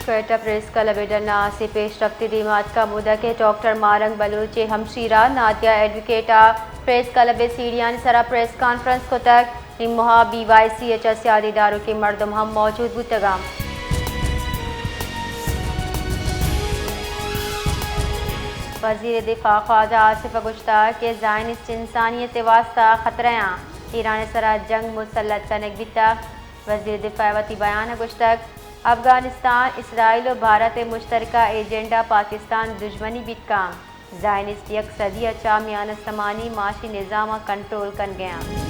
Quetta press club ءِ ڈن ءَ ہاسیں پیش رفتے دیما اتک۔ ہمودا کہ ڈاکٹر ماہ رنگ بلوچ ءِ ہمشیرہ نادیہ ایڈوکیٹ ءَ پریس کلب ءِ سیڑھیانی سرا پریس کانفرنس کتگ۔ نیموہا بی وائی سی ءِ چہ سیادی داروکیں مردم ہم موجود بوتگ انت۔ وزیر دفاع خواجہ آصف ءَ گوشتگ کہ زائنسٹ انسانیت ءِ واستہ خطرہ آں، ایران ءِ سرا جنگ مسلط کنگ بیتگ۔ وزیر دفاع ءَ وتی بیان ءَ گوشتگ، افغانستان، اسرائیل ءُ بھارت ءِ مشترکہ ایجنڈا پاکستان دژمنی بیت کنت۔ زائنسٹ یک صدی ءَ چہ میان استمانی معاشی نظام ءَ کنٹرول کنگ ءَ انت۔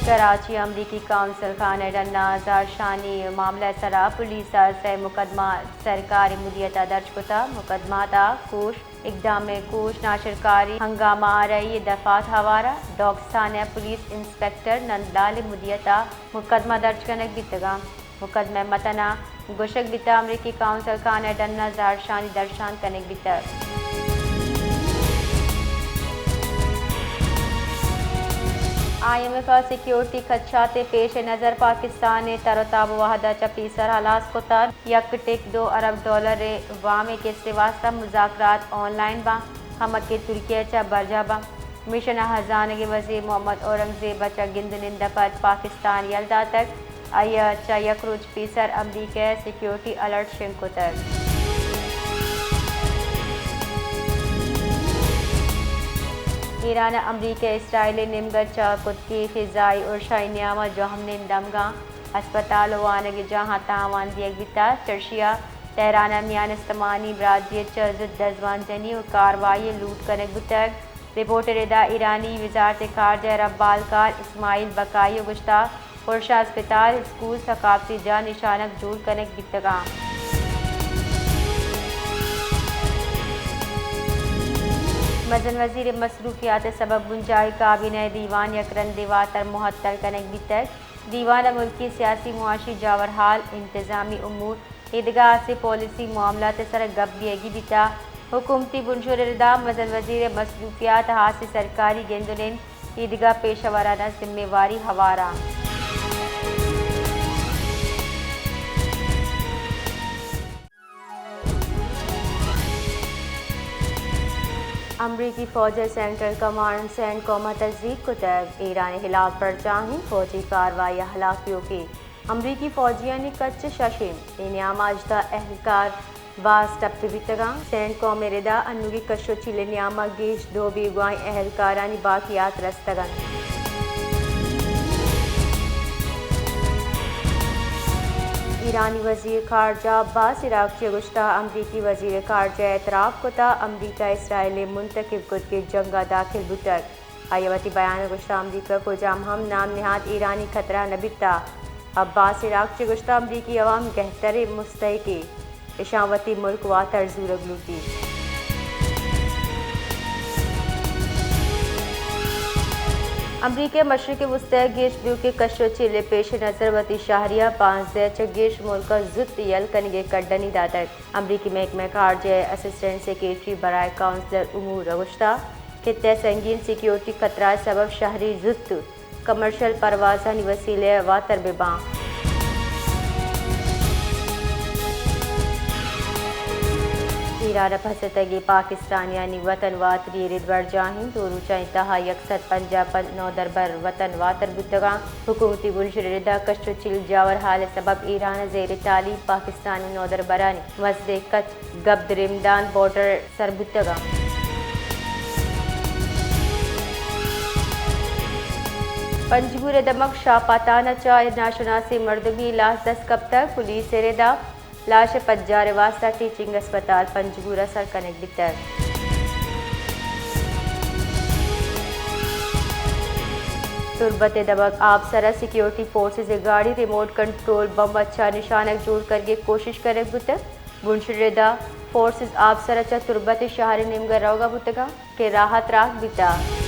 کراچی، امریکی قونصل خانہ ءِ ڈن ءَ زہرشانی معاملہ ءِ سرا پولیس ءَ سئے مقدمہ سرکاری مدیت ءَ درج کتگ۔ مقدمات ءَ کوش، اقدام کوش، ناشرکاری، ہنگامہ آرائی ءِ دفعات ہوار انت۔ ڈاکس تھانہ ءِ پولیس انسپکٹر نند لال ءِ مدیت ءَ مقدمہ درج کنگ بیتگ انت۔ مقدمہ ءِ متن ءَ گوشگ بیتگ، امریکی قونصل خانہ ءِ ڈن ءَ زہرشانی درشان کنگ بیتگ۔ آئی ایم ایف ءَ سیکیورٹی خدشات ءِ پیش نظر پاکستان ءِ تر ءُ تاب ءِ وھد ءَ چہ پیسر ہلاس کتگ۔ یک ٹک دو ارب ڈالر ءِ وام ءِ قسط ءِ واستہ مذاکرات آن لائن باں، ہمک ءَ ترکیہ ءَ چہ برجاہ باں۔ مشن ءِ ہزانگ ءِ وزیر محمد اورنگزیب ءَ چہ گند ءُ نند ءَ پد پاکستان یل داتگ۔ آئی ءَ چہ یک روچ پیسر امریکہ ءِ سیکیورٹی الرٹ شنگ کتگ۔ ایران ءَ امریکہ ءُ اسرائیل ءِ نیمگ ءَ چہ کتگیں فضائی ارشانی نیام ءَ جوہمنین دمگاں، ہسپتال ءُ وانگجاہاں تاوان دیگ بیتگ۔ چرشی ءَ تہران ءَ میان استمانی برادری ءَ چہ زوت دزبان جنی ءُ کاروائی ءِ لوٹ کنگ بوتگ۔ رپورٹ ءِ ردا ایرانی وزارت خارجہ ءِ رمبالکار اسماعیل بقائی ءَ گوشتگ، ارشاں ہسپتال، اسکول، ثقافتی جاہ نشانگ جوڑ کنگ بیتگ انت۔ مزن وزیر ءِ مصروفیات ءِ سبب بنجاہی کابینہ ءِ دیوان یک رندے واتر معطل کنگ بیتگ۔ دیوان ءَ ملکی سیاسی، معاشی جاورحال، انتظامی امور، ایدگہ ہاسیں پالیسی معاملات ءِ سرا گپ بیگی بیتگ۔ حکومتی بنشور ءِ ردا مزن وزیر ءِ مصروفیات، ہاسیں سرکاری گند ءُ نند، ایدگہ پیشہ ورانا ذمہ واری ہوار انت۔ امریکی فوج ءِ سینٹرل کمانڈ سینٹ کوم ءَ تجدید کتگ۔ ایران ءِ ہلاپ برجاہیں فوجی کاروائی ءَ ہلاپ بیوکیں امریکی فوجیانی کچ شش انت۔ اے نیام ءَ ہژدہ اہلکار باز ٹپی بیتگ انت۔ سینٹ کوم ءِ ردا انوگیں کش ءُ چیل ءِ نیام ءَ گیش دو بیگواہیں اہلکارانی باقیات رستگ انت۔ ایرانی وزیر خارجہ عباس عراقچی ءَ گوشتگ، امریکی وزیر خارجہ ءَ اعتراف کتگ، امریکہ ءَ اسرائیل ءِ منتخب کتگیں جنگ ءَ داخل بوتگ۔ آئی ءَ وتی بیان ءَ گوشتگ، امریکہ ءَ کجام ہم نام نہاد ایرانی خطرہ نہ بیتگ۔ عباس عراقچی ءَ گوشتگ، امریکی عوام گہتریں مستحق انت، اشاں وتی ملک واتر زورگ لوٹیت۔ امریکہ ءِ مشرق وسطی ءِ گیش بیوکیں کش ءُ چیل ءِ پیش نظر وتی شہریاں پانزدہ ءَ چہ گیش ملکاں زوت یل کنگ ءِ کڈنی داتگ۔ امریکی محکمہ خارجہ ءِ اسسٹنٹ سیکرٹری برائے قونصلر امور ءَ گوشتگ کہ خطہ ءِ سنگین سیکیورٹی خطرہ ءِ سبب شہری زوت کمرشل پروازانی وسیلہ ءَ واتر بہ باں۔ ایران ءَ پھستگیں پاکستانیانی وطن واتری ءِ رد برجاہ انت۔ دو روچانی تہا یک سد پنجاہ پنچ نودربر وطن واتر بوتگ انت۔ حکومتی بنشور ءِ ردا کش ءُ چیل جاور حال ءِ سبب ایران ءَ زیر تعلیم پاکستانی نودربرانی مزنیں کچ گبد رمدان بارڈر ءَ سر بوتگ انت۔ پنجگور ءِ دمگ شاہ پاتان ءَ چہ ناشناسیں مردمے لاش دست کپتگ۔ پولیس ءِ ردا لاش ءِ پجار ءِ واستہ ٹیچنگ ہسپتال پنجگور ءَ سر کنگ بیتگ۔ تربت ءِ دمگ آپسر ءَ سیکیورٹی فورسز ءِ گاڑی ریموٹ کنٹرول بم ءَ چہ نشانگ جوڑ کنگ ءِ کوشش کنگ بوتگ۔ بنشون ءِ ردا فورسز آپسر ءَ چہ تربت ءِ شہر ءِ نیمگ ءَ روگ ءَ بوتگ انت کہ راہ ءَ تراک بیتگ۔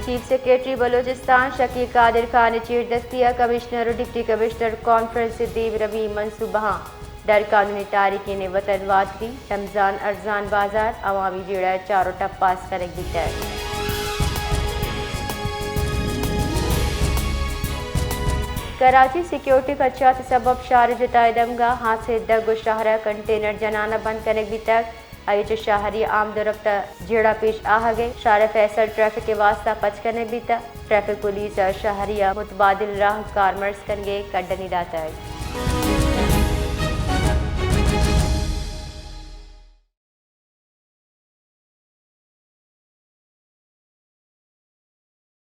چیف سیکرٹری بلوچستان شکیل قادر خان ءِ چیردستی ءَ کمشنر ءُ ڈپٹی کمشنر کانفرنس ءِ دیمروی منصوبہاں، ڈر قانونی تاریخیں وطن واتری، رمضان ارزان بازار، عوامی جیڑہ ءِ چار ءُ ٹپ پاس کنگ بیتگ۔ کراچی سیکیورٹی خدشات سبب شہر جتائے دمگا ہاسیں دگ و شہرا کنٹینر جنانا بند کنگ بیتگ، آئی چہ شہری آمد و رفت جیڑہ پیش آہگ ء۔ شہر فیصل ٹریفک واسطہ پچ کنگ بیتگ، ٹریفک پولیس شہری متبادل راہ کارمرز کنگ کڈنی داتگ۔